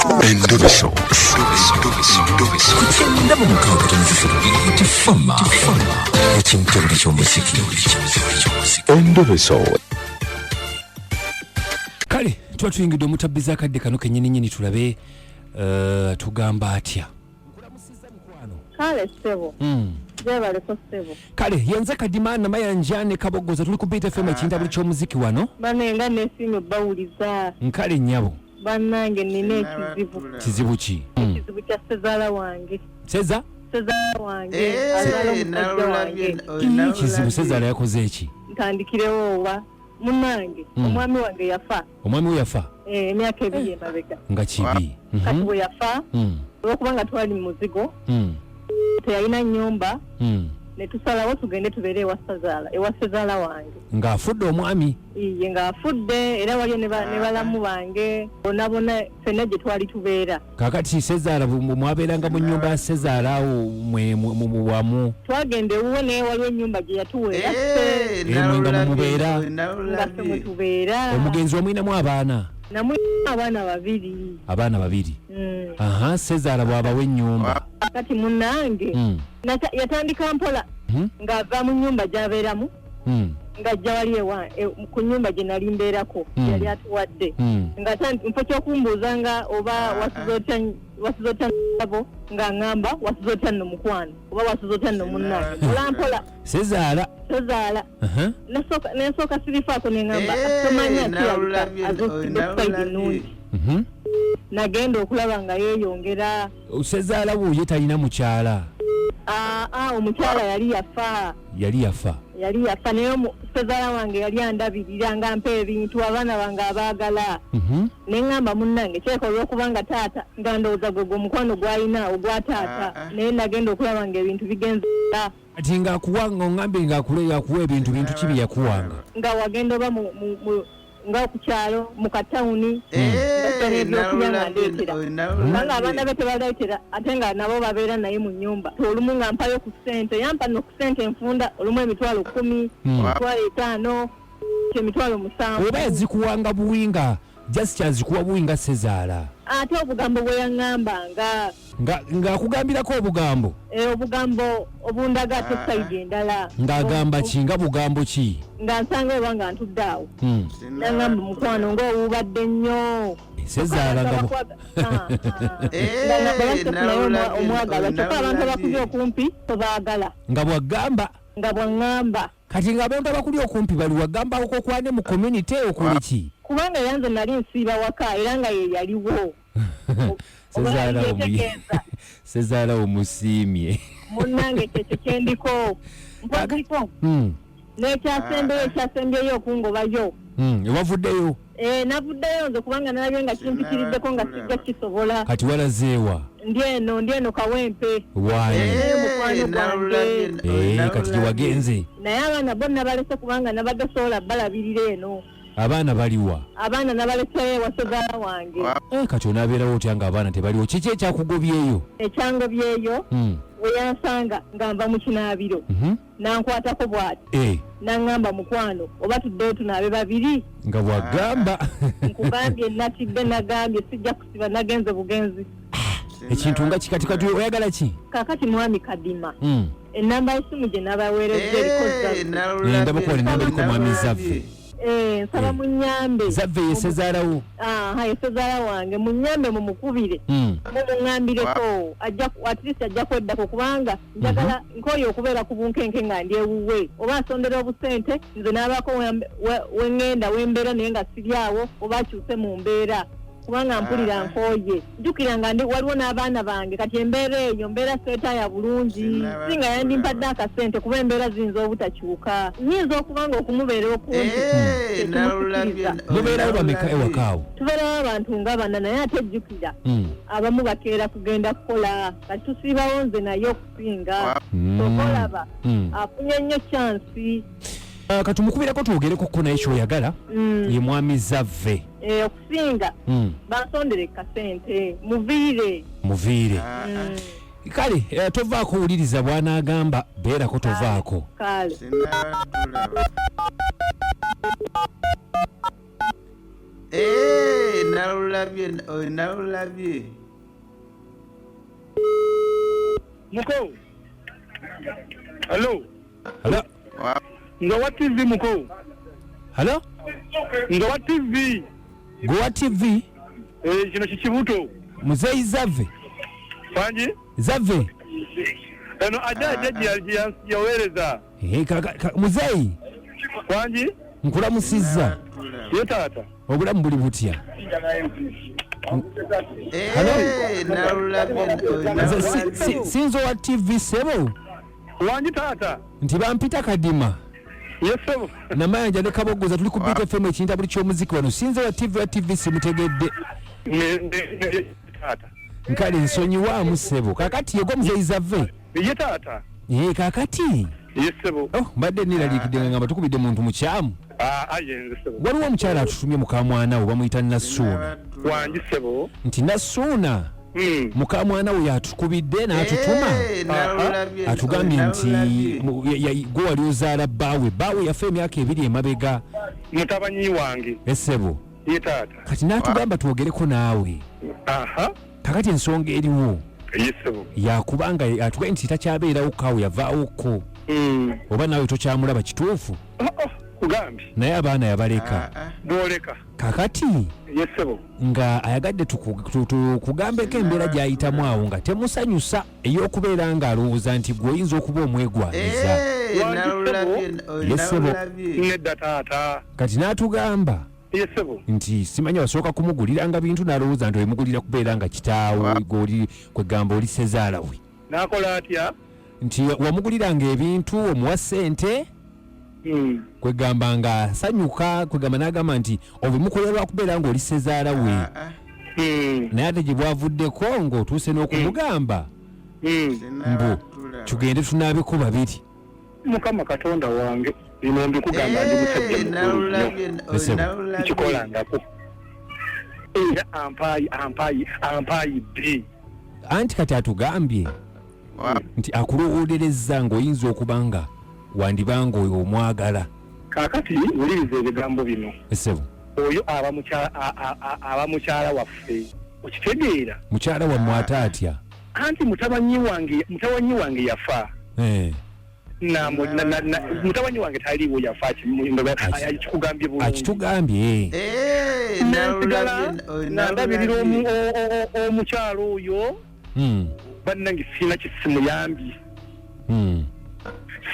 Endobeso. Ku 96.3 Beat FM ekimtebuli ky'omuziki. Endobeso. Kale tuba tuyingidde omutabbiza akadde kano kenyini nyini, tulabe tugamba atya. Kale ssebo. Gyebaleko ssebo. Kale yenze Kadima Namayanja ne Kabogoza, tuli ku Beat FM, ekintabuli ky'omuziki wano. Banange, nesiimye obbawuliza. Nkale nnyabo. Bannange, nina ekizibu. Kizibu ki? Ekizibu kya sezaala wange. Seza? Sezaala wange azaala omusajja wange. Ii, kizibu. Sezaala yakoze eki? Ntandikirewo owa munnange? Omwami wange yafa. Omwami we yafa? Eh, emyaka 2 emabega. Nga kibi. Kati bwe yafa, olwokuba nga twali mu muzigo, teyalina nnyumba, ne tusalawo tugende tubeere ewa sezaala, ewa sezaala wange. Ng'afudde omwami? Iye, ng'afudde, era waliyo ne balamu bange bonna bonna, ffenna gye twali tubeera. Kakati sezaala mwabeeranga mu nnyumba ya sezaala awo mwe wamu? Twagenda ewuwe, naye waliwo ennyumba gye yatuwa eyaffe. Mwe nga mumubeera? Nga ffe mwe tubeera. Omugenzi wamwinamu abaana? Namulina abaana babiri. Abaana babiri. Aha, sezaala bw'abawa ennyumba. Kati munnange, yatandika mpola ng'ava mu nnyumba gy'abeeramu, ng'ajja wali ewa ku nnyumba gye nali mbeerako, yali atuwadde, nga mpo kyokumbuuza nga oba wasuze otya, wasuze otya abo, nga ŋŋamba wasuze otya nno mukwano, oba wasuze otya nno munnange, mpola mpola. Sezaala? Sezaala. Nensooka sirifaako, neŋŋamba tomanya, kirabika azuukidde ku side ennungi. Nagenda okulaba nga yeeyongera. Sezaala wuuye talina mukyala? Aa, omukyala yali yafa. Yali yafa? Yali yafa, naye sezaala wange yali andabirira nga mpa ebintu, abaana bange abaagala. Neŋŋamba munnange, kyeka olwokubanga taata, nga ndowooza gwe gwe omukwano gwalina ogwa taata, naye nagenda okulaba nga ebintu bigenza. Kati ng'akuwa, ng'oŋŋambye ng'akuwa ebintu, bintu ki bye yakuwanga? Nga wagenda oba nga ku kyalo mu katawuni, nga n'ebyokulya nga ndeetera, kubanga abaana be tebaleetera, ate nga nabo babeera naye mu nnyumba. Olumu nga mpayo ku ssente, yampa nno ku ssente enfunda, olumu 100,000, 500,000, 70,000. Oba yazikuwanga buwi, nga just kyazikuwa buwi nga sezaala? Ate obugambo bwe yaŋŋambanga. Nga ng'akugambirako obugambo? Eh, obugambo obundaga ate side endala. Ng'agamba ki? Nga bugambo ki? Nga nsanga oba nga ntudde awo, naŋŋamba, "Mukwano, ng'owuubadde nnyo." Sezaala nga Nga naye omwagala, kyokka abantu abakuli okumpi tobaagala. Nga bwagamba? Nga bwaŋŋamba. Kati ng'abantu abakuli okumpi bali wagamba okokwane mu community, okole ki? Kubanga yanze nali nsiiba waka, era nga ye yaliwo. Sezaala Yetegeeza. Sezaala omusiimye. Munnange, kyekyo kyendiko mpoziko. N'ekyasembyeyo, ekyasembyeyo okungobayo. Ewavuddeyo? Eh, navuddeyo nze, kubanga nalabye nga kimpitiriddeko, nga sijja kisobola. Kati walazeewa? Ndi eno, ndi eno Kawempe. Waayi? Mukwano gwange. Eh, kati gye wagenze? Naye abaana bo nabalese, kubanga nabadde sobola balabirira eno. Abaana baliwa? Abaana nabaleseyo ewa sezaala wange. Eh, kati onaabeerawo otya ng'abaana tebaliwo? Kiki ekyakugobyeyo? Ekyangobyeyo, we yansanga nga nva mu kinaabiro, nankwatako bw'ati, naŋŋamba, "Mukwano, oba tuddeyo tunaabe babiri?" Nga bwagamba? Nkugambye, natidde, nagambye sijja kusiba, nagenze bugenzi. Ekintu nga kikati. Kati oyagala ki? Kakati mwami Kadima, enamba y'essimu gye nabaweerezza eriko Zaffe. Eh, ndaba kuba enamba eriko mwami Zaffe. Eh, nsaba munyambe. Zaffe ye sezaalawo? Aha, ye sezaala wange. Munyambe mumukubire, mumuŋŋambireko ajja at least ajja kweddako, kubanga njagala nkooye okubeera ku bunkenke nga ndi ewuwe. Oba asondera obusente, nze n'abaako weŋŋenda wembeera, naye nga siri awo, oba akyuse mu mbeera, kubanga mpulira nkooye. Njukira nga ndi waliwo n'abaana bange. Kati embeera eyo mbeera seetaaya bulungi, singa yandimpadde akasente, kuba embeera ziyinza obutakyuka, nyinza okuba nga okumubeera okumpi tekimusikiriza. Mubeerawo bameka ewakaawo? Tubeerawo abantu nga bana, naye ate jjukira abamu bakeera kugenda kukola, kati tusiibawo nze naye okusinga. Kyokka olaba afunye nnyo chance. Ah, katumukubireko twogereko naye kyoyagala. Ye mwami Zavve. Eh, okusinga bansondere kasente muviire. Muviire. Kale tovaako, wuliriza bw'anaagamba, beerako, tovaako. Kale. Eh, nalulabye. Nalulabye, nalulabye. Muko. Hello. Hello. Nga wa TV muko. Hello. Nga wa TV. Gwe wa TV? Eh, kino kikibuto. Muzeeyi Zave. Wangi? Zave. Eno aja aja yaweereza. Eh, muzeeyi. Wangi? Nkulamusizza. Ye taata. Obulamu buli butya? Sinzo wa TV sebo. Wangi taata. Nti bampita Kadima. Yes sebo. Namayanja ne Kabogoza tuli ku Beat FM ekinta buli ky'omuziki wano. Sinzo wa TV wa TV simutegedde. Taata. Nkale nsonyiwaamu ssebo. Kakati yegwa muzeeyi Zave. Ye taata. Ye kakati. Ye ssebo. Oh, mbadde niraliikidde nga ngamba tukubidde muntu mukyamu. Aye nze ssebo. Waliwo omukyala atutumye mukamwana we bamuyita Nassuuna. Wangi ssebo. Nti Nassuuna. Mukamwana we yatukubidde n'atutuma. Atugambye nti gwe wali ozaala bbaawe. Bbaawe yafa emyaka 2 emabega. Mutabanyi wange. Ssebo. Ye taata. Kati n'atugamba twogereko naawe. Kakati ensonga eriwo. Ye ssebo. Yakubanga atugambye nti takyabeerawo kaawe yavaawokko. Oba naawe tokyamulaba kituufu. Kugambye. Naye abaana yabaleka. Bw'oleka. Kakati. Ye ssebo. Nga ayagadde tukugambeko embeera gy'ayitamu awo nga temusanyusa ey'okubeera ng'alowooza nti gwe oyinza okuba omwegwanyiza. Ye ssebo. Nedda taata. Kati n'atugamba. Ye ssebo. Nti simanyi wasooka kumuguliranga bintu n'alowooza nti oyimugulira kubeera nga kitaawe gw'oli kwegamba oli ssezaala we. N'akola atya? Nti wamuguliranga ebintu omuwa ssente. Kwegamba nga asanyuka, kwegamba n'agamba nti obimukolera lwakubeera ng'oli ssezaala we. Naye ate gye bwavuddeko ng'otuuse n'okumugamba mbu tugende tunaabeko babiri. Mukama Katonda wange, bino mbikugamba ndi musajja mukulu nnyo. Nkikolangako. Era ampaayidde. Anti kati atugambye nti akulowoolerezza ng'oyinza okuba nga wandibanga oyo omwagala. Kaakati wuliriza ebigambo bino. Ssebo. Oyo aba mukyala waffe. Okitegeera? Mukyala wammwe ate atya? Anti mutabanyi wange yafa. Mutabanyi wange taliiwo yafa akikugambye bulungi. Akitugambye. Nsigala nandabirira omukyala oyo. Bannange sirina kisimuyambye.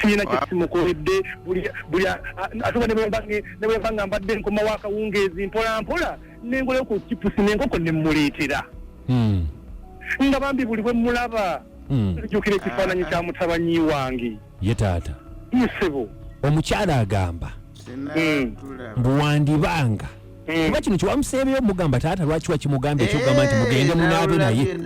Sirina kyesimukoledde buli atuba ne bwe mba nga mbadde nkomawo akawungeezi mpola mpola nengolayo ku chipusi n'enkoko ne mmuleetera. Nga bambi buli bwe mmulaba nzijukira ekifaananyi kya mutabanyi wange. Ye taata. Ssebo. Omukyala agamba mbu wandibanga. Kuba kino kyewamuseebyeyo mugamba taata lwaki wakimugamba ekyokugamba nti mugende munaabe naye.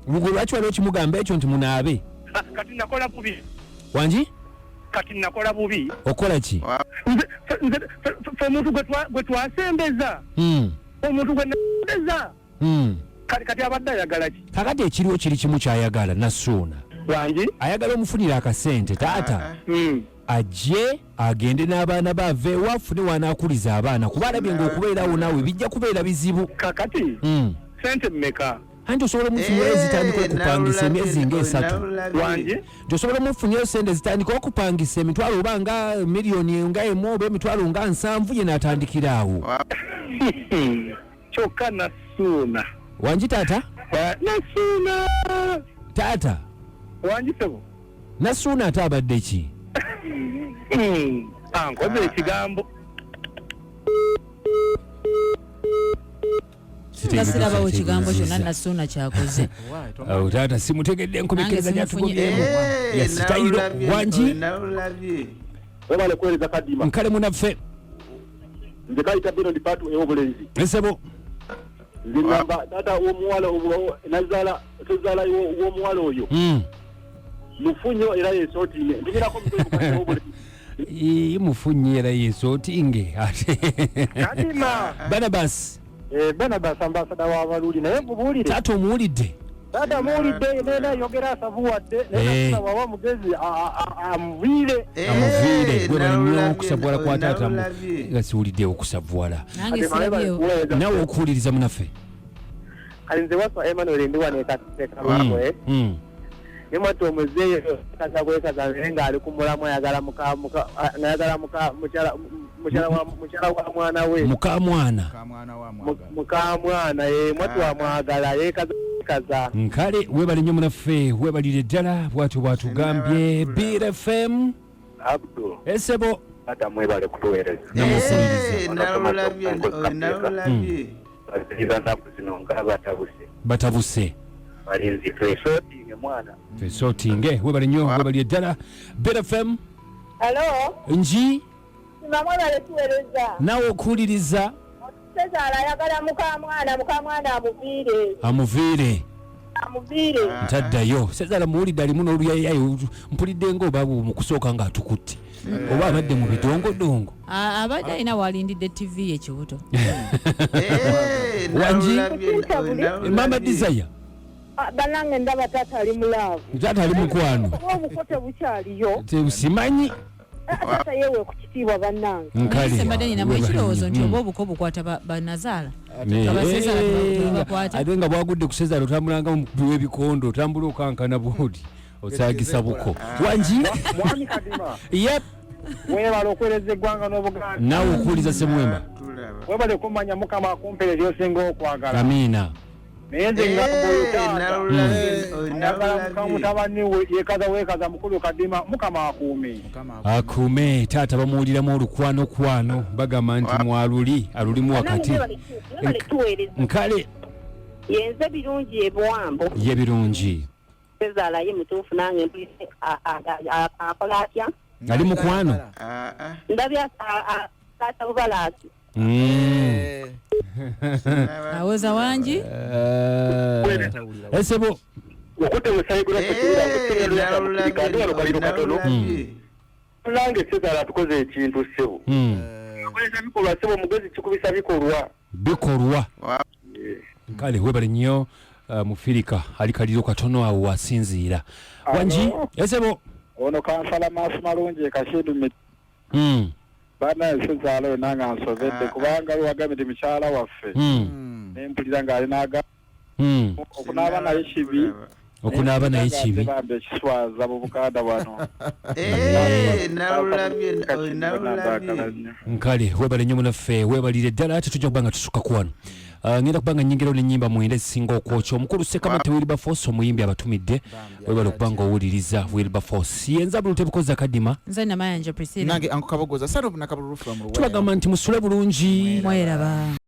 Gwe lwaki wali okimugamba ekyo nti munaabe? Kati nakola bubi. Wangi? Kati nakola bubi. Okola ki? Nze omuntu gwe twasembeza. Omuntu gwe nasembeza. Kati abadde ayagala ki? Kakati ekiriwo kiri kimu ky'ayagala Nassuuna. Wangi? Ayagala omufunira akasente taata. Ajje agende n'abaana be ave ewaffe ne w'anaakuliza abaana kuba alabye ng'okubeerawo naawe bijja kubeera bizibu. Kakati sente mmeka? Anti osobola omufunirayo zitandika okupangisa emyezi nga3. Wangi? Nti osobola omufunirayo sente zitandika okupangisa emitwalo oba nga miliyoni nga 1 oba emitwalo nga 70 ye n'atandikira awo. Kyokka Nassuuna. Wangi taata? Nassuuna. Taata. Wangi ssebo. Nassuuna ate abadde ki? Ankoze ekigambo. Sirabawo kigambo kyonna Nassuuna kyakoze. Awo taata simutegedde enkomekereza gyatugobyemu. Ya sitayiro. Wangi? Webale kuweereza Kadima. Nkale munaffe. Nze kayita Beno Dipatu ey'obulenzi. Ssebo. Nze ngamba taata w'omuwala nazaala tozaala w'omuwala oyo. Mufunyo era yeesootinge. Ntumirako mukozi. Mufunye era yeesootinge ate. Kadima. Barnabas. Barnabas ambasada w'abaluli naye nkubuulire. Taata omuwulidde? Taata muwulidde nena yogera asavuwadde naye Eh. wawa mugezi amuviire. Amuviire. Gwebale nnyo Nawulabye, okusavuwala kwa taata nawulabye. Nga siwuliddeewo okusavuwala. Nange sirabyewo. Nawe okuwuliriza munaffe. Kali nze Waswa Emmanuel ndi wano ekasekabakwe. Nimwati omuzeeyi kaza kwekaza naye ng'ali ku mulamu ayagala muka muka ayagala muka mukyala mukyala wa mukyala wa mwana we. Mukamwana. Kamwana wa mwagala. Mukamwana ye mwati wamwagala yeekaza kaza. Nkale webale nnyo munaffe, webalire ddala bwatyo bwatugambye. Beat FM. Abdu. Esebo. Taata mwebale kutuweereza. Namukuwuliriza. Nawulabye, nawulabye. Baziba nnaku zino nga batabuse. Batabuse. Balinzi twesootinge mwana. Twesotinge. Webale nnyo, webalire ddala. Beat FM. Alo, Nji. Mwebale tuweereza. Nawe okuwuliriza. Sezaala ayagala mukamwana, mukamwana amuviire. Amuviire. Amuviire. Ntaddayo. Sezaala muwulidde alimu n'oluyayayo, mpulidde ng'oba mu kusooka ng'atukutte oba abadde mu bidongodongo. Abadde alina walindidde TV ekibuto. Wangi. Nawulabye. Mama Desire. Bannange ndaba taata ali mu love. Taata ali mukwano. Oba obuko tebukyaliyo. Simanyi. Taata yeewe ku kitiibwa bannange. Nkale. Mbadde ninamu ekirowoozo nti oba obuko bukwata banazaala. Abasezaala tebakwata. Ate nga bwagudde ku sezaala otambulanga mukubi w'ebikondo, otambula okankana bwoti osaagisa buko. Wangi. Mwami Kadima. Yep. Weebale okuweereza eggwanga n'Obuganda. Naawe okuwuliza Ssemwemba. Weebale kumanya Mukama akumpeere gy'osinga okwagala. Amiina. Naye nze ngamba oyo taata ayagala muka Nawulabye. mutabani we yeekaza weekaza mukulu Kadima Mukama akuume. Akuume. Taata bamuwuliramu olukwanokwano, bagamba nti mwaluli alulimu wakati. Mwebale tuweereza. Nkale. Yenze Birungi ebuwambo. Ye Birungi. Sezaala ye mutuufu nange mpulise akola atya? Ali mukwano. Ndabye taata bubalaasi. Awoza wangi. Esebo. Okudde musayigula katono. Nange Sezaala atukoze ekintu ssebo. Akolesa bikolwa ssebo, mugezi kikubisa bikolwa. Bikolwa. Nkale webale nnyo. Mufirika ali kaliro katono awo wasinziira. Wangi esebo. Ono kansala maaso malungi ekashindu bana Sezaala oyo nange ansobedde kubanga lwagambye nti mukyala waffe nempulira ng'alina aga okunaaba naye kibi. Okunaaba naye kibi. Bambi ekiswaza mu Buganda wano. Nawulabye, nawulabye. Nkale webale nnyo munaffe, webalire ddala. Tetujja kuba nga tusukka ku wano. Ngenda kuba nga nnyingirawo n'ennyimba mwenda ezisinga okwokya. Omukulu Ssekamate Wilberforce omuyimbi abatumidde, webale okuba nga owuliriza Wilberforce. Yenza Bulutebukoza Kadima. Nze Namayanja Priscilla. Nange Anko Kabogoza Salovu Nakabululu from Ruwero. Tubagamba nti musule bulungi. Mweraba.